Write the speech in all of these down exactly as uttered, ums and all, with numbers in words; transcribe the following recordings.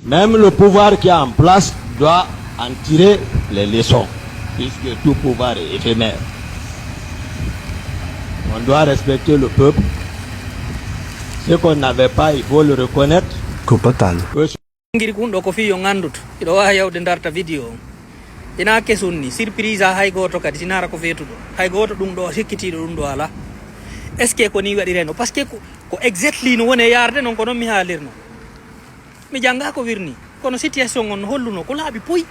Même le pouvoir qui est en place doit en tirer les leçons, puisque tout pouvoir est éphémère. On doit respecter le peuple. Ce qu'on n'avait pas, il faut le reconnaître. Ko batal. Que ce- Ngiri kun ɗo ko fii yo ngannduto. Hiɗo waawi yawde ndarta vidéo on. Ina kesun ni, surprise a hay gooto kadi, si naara ko feetuɗo. Hay gooto ɗum ɗo, sikkitiiɗo ɗum ɗo alaa. Est-ce que ko ni waɗireno? Parce que ko, ko exactly no woni e yaarde noon, ko noon mi haalirno. Mi janngaa ko wirnii, kono situation on no holluno ko laaɓi puy.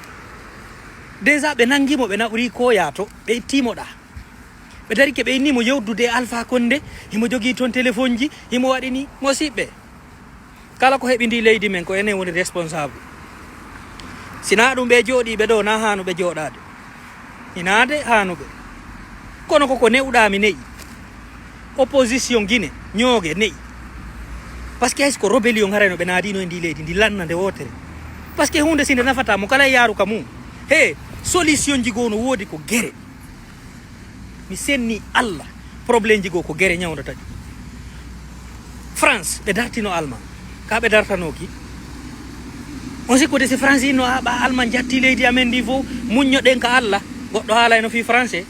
Déjà ɓe nanngi mo, ɓe naɓri ko yaato, ɓe itti mo ɗa. Ɓe darike, ɓe inni mo yewdude e Alpha Condé, himo jogii toon téléphone ji, himo waɗi ni. Mosiɓɓe, kala ko heɓi ndi leydi men, ko enen woni responsable. Si na ɗum ɓe jooɗiiɓe ɗo, na haanu ɓe jooɗaade. Inaade haanuɓe. Kono koko ne'uɗaa mi ne'i. Opposition Guinée, ñooge ne'i. Parce que hay so ko rébellion haray no ɓe naadino e ndi leydi, ndi lanna nde wootere. Parce que huunde si nde nafataa mo, kala e yaaru ka mum. He, solution ji goo no woodi ko gere. Mi senni Allah, problème ji goo ko gere ñawndata ɗi. France, ɓe dartino Alman. Ka ɓe dartanoo ki? On sikkude si France inno a ɓa Alman jatti leydi amen ndi fof, muññoɗen ka Allah, goɗɗo haalayno fii français,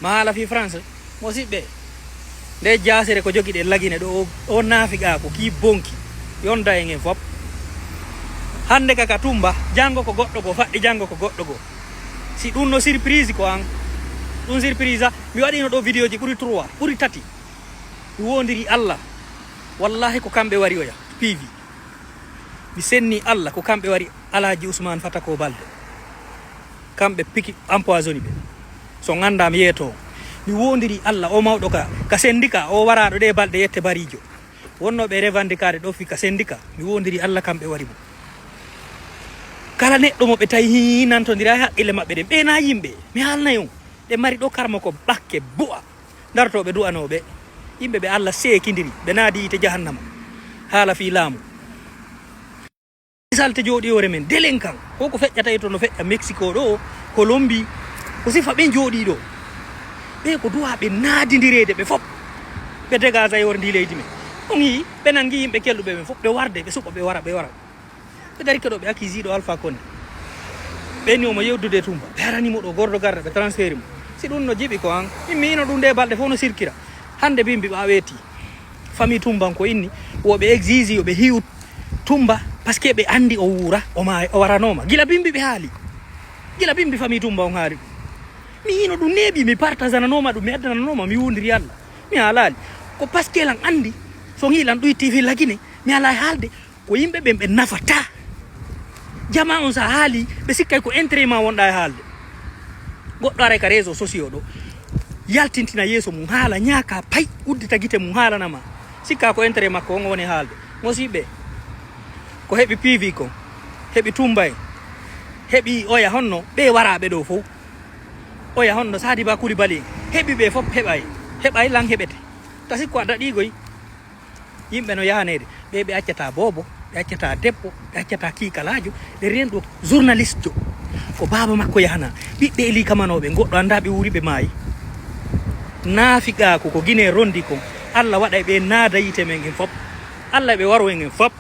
ma haala fii français. Mosiɓɓe, nde jaasere ko jogiɗen lagine ɗo, o, o naafiqaaku, ki bonki, yonda en en fop. Hannde ka ka Tumba, janngo ko goɗɗo goo, faɗɗi janngo ko goɗɗo goo. Si ɗum no surprise ko an, ɗum surprise a, mi waɗino ɗo vidéo ji ɓuri trois, ɓuri tati. Mi wondiri Allah, wallahi ko kamɓe wari oya, P V. Mi senni Allah, ko kamɓe wari Alhaji Ousmane Fatako Balde. Kamɓe piki empoisonné ɓe. So nganndaa mi yeeto. Mi wondiri Allah, o mawɗo ka, ka syndicat, o waraaɗo ɗe balɗe yette Barijo. Wonnooɓe revendikaade ɗo fii ka syndicat, mi wondiri Allah kamɓe wari mo. Kala neɗɗo mo ɓe tawi hi nantondira e haqqille maɓɓe ɗen, ɓe na yimɓe. Mi haalnay on, ɗe mari ɗo karma ko ɓakke bu'a. Dartooɓe du'anooɓe. Yimɓe ɓe Allah seekindiri, ɓe naadi yiite jahannama. Haala fii laamu. Salte jooɗi hoore men, delen kan. Ko ko feƴƴata e to no feƴƴa Mexico ɗo, Colombie. Ko sifa ɓen jooɗi ɗo. Ɓe ko du'a ɓe naadindireede ɓe fop. Ɓe dégage e hoore ndi leydi men. On yii, ɓe nangi yimɓe kelɗuɓe ɓen fop, ɓe warde, ɓe suɓa, ɓe wara, ɓe wara. Ɓe dari keɗo, ɓe accusé ɗo Alpha Condé. Ɓe ni omo yewdude e Tumba. Ɓe arani mo ɗo gordo garda, ɓe transféri mo. Si ɗum no jiɓi ko an, min mi ino ɗum nde balɗe fof no sirkira. Hannde bimbi ɓa weeti. Famille Tumba ko inni, wo ɓe exige yo ɓe hiwut Tumba, parce que ɓe anndi o wuura, o maaya, o waranooma. Gila bimbi ɓe haali. Gila bimbi famille Tumba on haali ɗum. Mi yino ɗum neeɓi, mi partageananooma ɗum, mi addananooma, mi wondiri Allah. Mi haalaali. Ko parce que lan anndi, so ngi lan ɗuy T V lagine, mi alaa e haalde, ko yimɓe ɓen ɓe nafata. Jama on sa haali, ɓe sikkay ko intérêt ma wonɗa e haalde. Goɗɗo aray ka réseau sociaux ɗo, yaltintina yeeso mum, haala ñaaka pay, uddita gite mum, haalanama. Sikka ko intérêt makko on woni haalde. Mosiɓɓe, ko heɓi P V kon, heɓi Tumba en, heɓi oya honno, ɓe waraaɓe ɗo fow. Oya honno, Sadiba Coulibaly en, heɓi ɓe fop heɓay, heɓay lan heɓete. Tasi ko a daɗigoy. Yimɓe no yahaneede, ɓe ɓe accata boobo, ɓe accata debbo, ɓe accata kiikalaajo, ɓe rendo journaliste jo. Ko baaba makko yahana, ɓiɓɓe eli kamanooɓe, goɗɗo annda ɓe wuuri ɓe maayi. Naafiqaaku ko Guinée rondi kon, Allah waɗay ɓe naada yiite men en fop. Allah ɓe waro en en fop.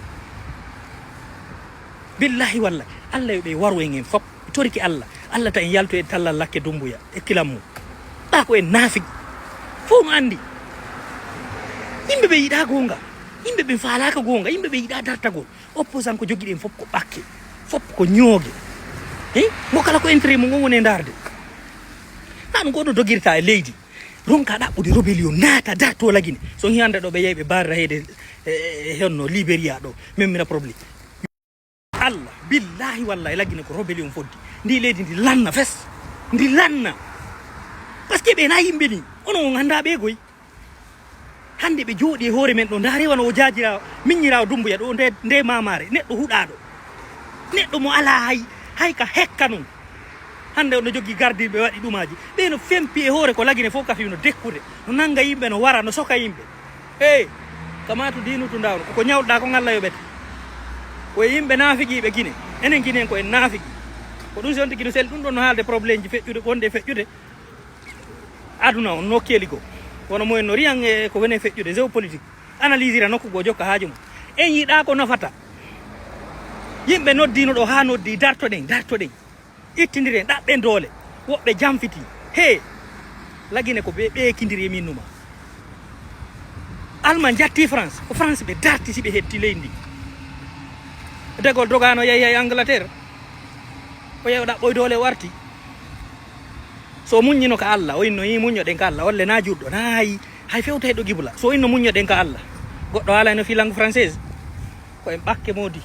Billahi wallahi, Allah yo ɓe waro en en fop. Mi toriki Allah, Allah ta en yaltu e tallal lakke Dumbuya e kilam mum. Ɓa ko en naafik. Fof no anndi. Yimɓe ɓe yiɗa goonga. Yimɓe ɓe faalaaka goonga. Yimɓe ɓe yiɗa dartagol. Opposant ko jogiɗen fof ko ɓakke. Fof ko ñooge. Eh? Mo kala ko intérêt mum on woni e ndaarde. Na ɗum ko ɗo dogirta e leydi. Ronka ɗaɓɓude rébellion naata darto lagine. So hiyande ɗo ɓe yehi ɓe barra heyde e, e, e honno Liberia ɗo. Memmira problème. Allah, billahi wallahi, lagine ko rébellion foddi. Ndi leydi ndi lanna fes. Ndi lanna. Parce que ɓe na yimɓe ni. Ono on annda ɓe goy. Hande ɓe jooɗi e hoore men ɗo. Nda rewa no o jaajira, miññirawo Dumbuya ɗo, nde, nde mamare. Neɗɗo huɗaɗo. Neɗɗo mo ala hay, hay ka hekka non. Hande on no joggi gardiiɓe waɗi ɗumaji. Ɓe no fempi e hoore ko lagine fof kafi no dekkude. No nanga yimɓe, no wara, no soka yimɓe. Hey, kamatu dinu tu ndawno. Ko ñawɗa ko ngalla yoɓete. Ko e yimɓe naafiqiiɓe Gine. Enen Gine en ko en naafiki. Ko ɗum si on tigi no sel ɗum ɗon no haalde problème ji feƴƴude, wonde e feƴƴude. Aduna on no keeli goo. Wono mo en no riyan e ko woni e feƴƴude, géopolitique. Analysira nokku goo jokka haaju mum. En yiɗa ko nafata. Yimɓe noddiino ɗo haa noddi, dartoɗen, dartoɗen. Ittindiren, ɗaɓɓen doole. Woɓɓe jamfiti. He! Lagine ko ɓe ɓeekindiri e min numa. Alman jatti France. Ko France ɓe darti si ɓe hetti leydi. De Gaulle dogaano yahi hay Angleterre. O yahi o ɗaɓɓoy doole o arti. So o muññino ka Allah, o inno yi muññoɗen ka Allah, olle na juɗɗo, na hay, hay fewta heɗo gibla. So o inno muññoɗen ka Allah. Goɗɗo haalay no fii langue française. Ko en ɓakke moodi.